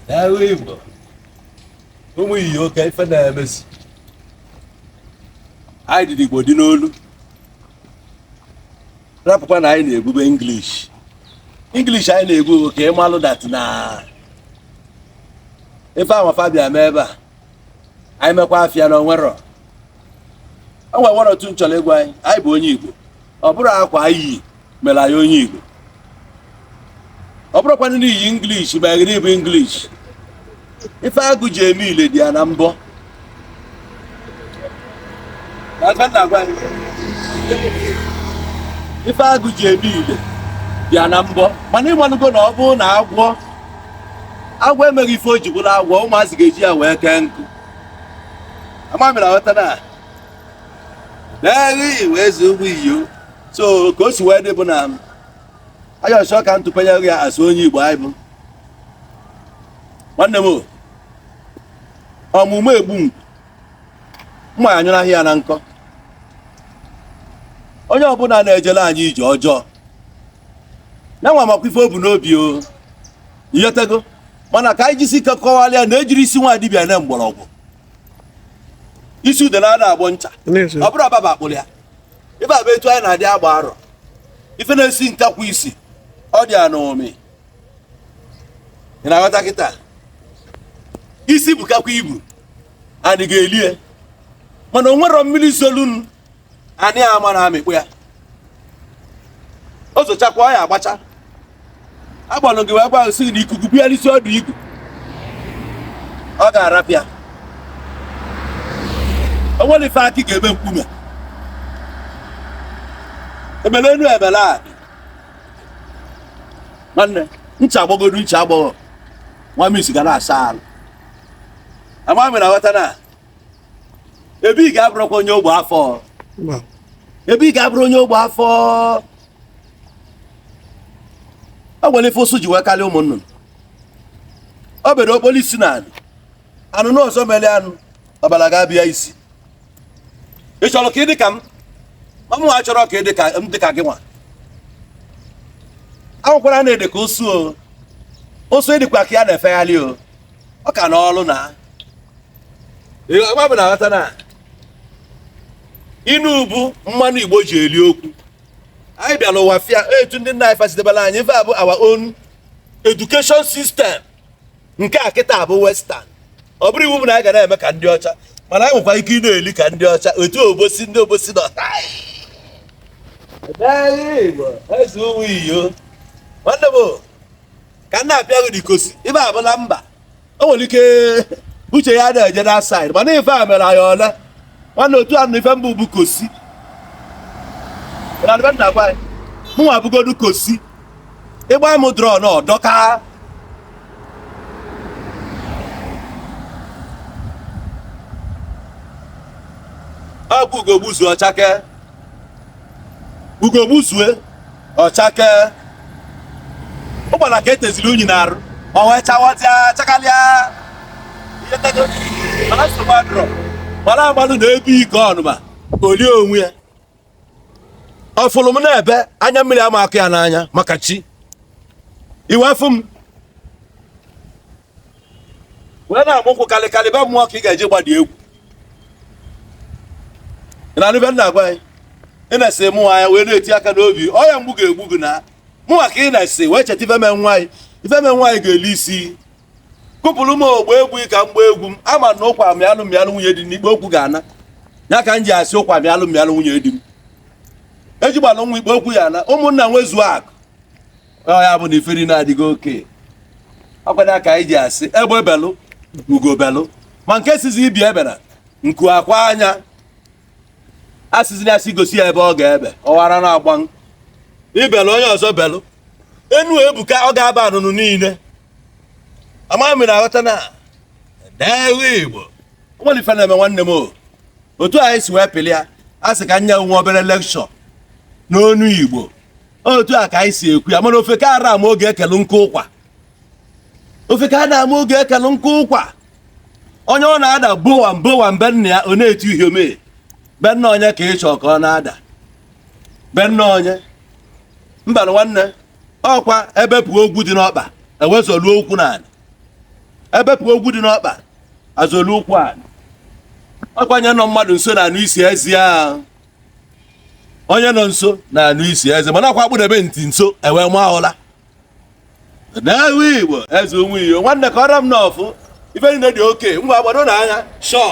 N'agha Igbo, ụmụ iyi oke ife na-emezi anyị dịdị Igbo dị n'olu, rapụkwa na anyị na-ebube English. English anyị na-ebu bụ ka ị malụ that na ife ahụ fa bịa mee ebe a, anyị mekwa afịa na onwerọ o nwere one or two nchọrọ ịgwa anyị. Anyị bụ onye Igbo, ọ bụrụ akwa anyị yi mere anyị onye Igbo, ọ bụrụkwanụ na iyi English ma ghara ịbụ English. Ife agụ ji eme ile dị ya na mbọ. Ife agụ ji eme ile dị ya na mbọ, mana ịmalụgo na ọ bụrụ na agwọ agwọ emeghị ife o ji bụrụ agwọ, ụmụazị ga-eji ya wee kee nkụ. Ama mere aghọta na n'agha wee zuo ụgbọ iyo. So ka o si wee dị bụ na anya ọsọ ka ntụpenye ya asụ onye Igbo anyị bụ nwanne m ọmụmụ egbu mma ya anyụrụ ahịa na nkọ. Onye ọbụla na-ejele anyị ije ọjọọ ya nwa makwa ife o bu n'obi o iyotego, mana ka anyị jisi ike kọwalịa na ejiri isi nwa dibịa na mgbọrọgwụ isi udele a na-agbọ ncha, ọ bụrụ ọbaba akpụrụ ya. Ife a bụ etu anyị na-adị agba arọ, ife na-esi ntakwu isi ọ dị ya n'ụmị. Ị na-aghọta kịta? Isi bukakwa ibu anyị ga-elie, mana o nwero mmiri zolun anyị ama na amịkpụ ya, o zochakwa ọ ya agbacha. Agbalụ gị wee gwa sị gị na ikuku bịa n'isi ọdụ igu, ọ ga-arapịa. O nwere ife akị ga-eme mkpume ebele enu ebele a nwanne ncha agbọgodu ncha agbọghọ nwa mis ga na-asa arụ. Ama mere aghọta na ebe ị ga-abụrụkwa onye ogbe afọ, ebe ị ga-abụrụ onye ogbe afọ. O nwere ife ụsụ ji wee karịa ụmụ nnụnụ. O bere okpolo isi na anị anụnụ ọzọ mere anụ ọbara ga-abịa isi. Ị chọrọ ka ị dị ka m? Ma mụ achọrọ ka ị dị ka m dị ka gị nwa. Akwụkwara na-ede ka ụsụ o ụsụ ịdịkwa ka ya na-efegharị o ọ ka na ọlụ na na aghọta na inu bụ mmanụ Igbo ji eli okwu. Anyị bịara ụwa fịa etu ndị nna anyị fasidebere anyị ife a bụ our own education system. Nke a kịta bụ western. Ọ bụrụ iwu bụ na anyị ga na-eme ka ndị ọcha, mana anyị nwekwa ike ị na-eli ka ndị ọcha otu obosi ndị obosi nọ. Eze ụmụ iyo nwanne m ka m na-apịa gị n'ikosi ife abụla mba. O nwere ike uche ya na-eje na side, mana ife a mere anyị ole nwanne otu a na ife mbụ bụ kosi mụnwa bụgodu kosi ịgba m drọ na ọdọka ọkwa ugogbuzu ọchake ugogbuzue ọchake ụgbala ka eteziri unyi n'arụ ọ wee chawazịa chakalịa ihe tego mana nsogbu adịrọ mara amalụ na ebe ike ọnụma olie onwe ya. Ọ fụrụ m na-ebe anya mmiri ama akụ ya n'anya maka chi iwe fụ m wee na-amụ nkwụ kalịkalị be mmụọ ka ị ga-eji gbadi egwu. Ị na-anụ ife m na-agwa anyị? Ị na-ese mụ anya wee na-eti aka n'obi ọya mgbu ga-egbu gị na mụnwa ka ị na-ese wee cheta ife mee nwaanyị ife mee nwaanyị ga-eli isi kụpụrụ m ogbo egwu ka m gbaa egwu m ama na ụkwa mịalụ mịalụ nwunye di n'ikpe okwu ga-ana ya ka m ji asị ụkwa mịalụ mịalụ nwunye di m ejigbalụ nwa ikpe okwu ya na ụmụnna nwezuo akụ ọ ya bụ na iferi na-adịghị oke ọkwado ka anyị ji asị egbe belụ ugo belụ ma nke sizi ibi ebena nku akwa anya asịzina asị gosi ya ebe ọ ga-ebe ọwara na-agba ibelụ onye ọzọ belụ enu ebuka ọ ga-aba anụnụ niile amaghị m na aghọta na dewe Igbo nwere ife na-eme nwanne m o otu anyị si wee pịlị ya a sị ka nye nwa obere lekshọ n'onu Igbo otu a ka anyị si ekwu ya mana ofe ka ara ama oge ekelu nkụ ụkwa ofe ka a na-ama oge ekelu nkụ ụkwa onye ọ na-ada bowa bowa mbe nna ya ọ na-eti uhiome be nna onye ka ị chọọ ka ọ na-ada be nna onye mba nwanne ọkwa ebe pụọ ogwu dị n'ọkpa ewezoluo okwu n'ala. Ebepụ ogwu dị n'ọkpa, azụolu ụkwụ a. Ọkwanye nọ mmadụ nso na-anụ isi ezi ya. Onye nọ nso na-anụ isi eze, mana akwa akpụdebe ntị nso ewee maa ụla. Na-ewe Igbo eze ụmụ iyo nwanne, kọrọ m n'ọfụ ife niile dị oke ngwa, gbado n'anya shọ.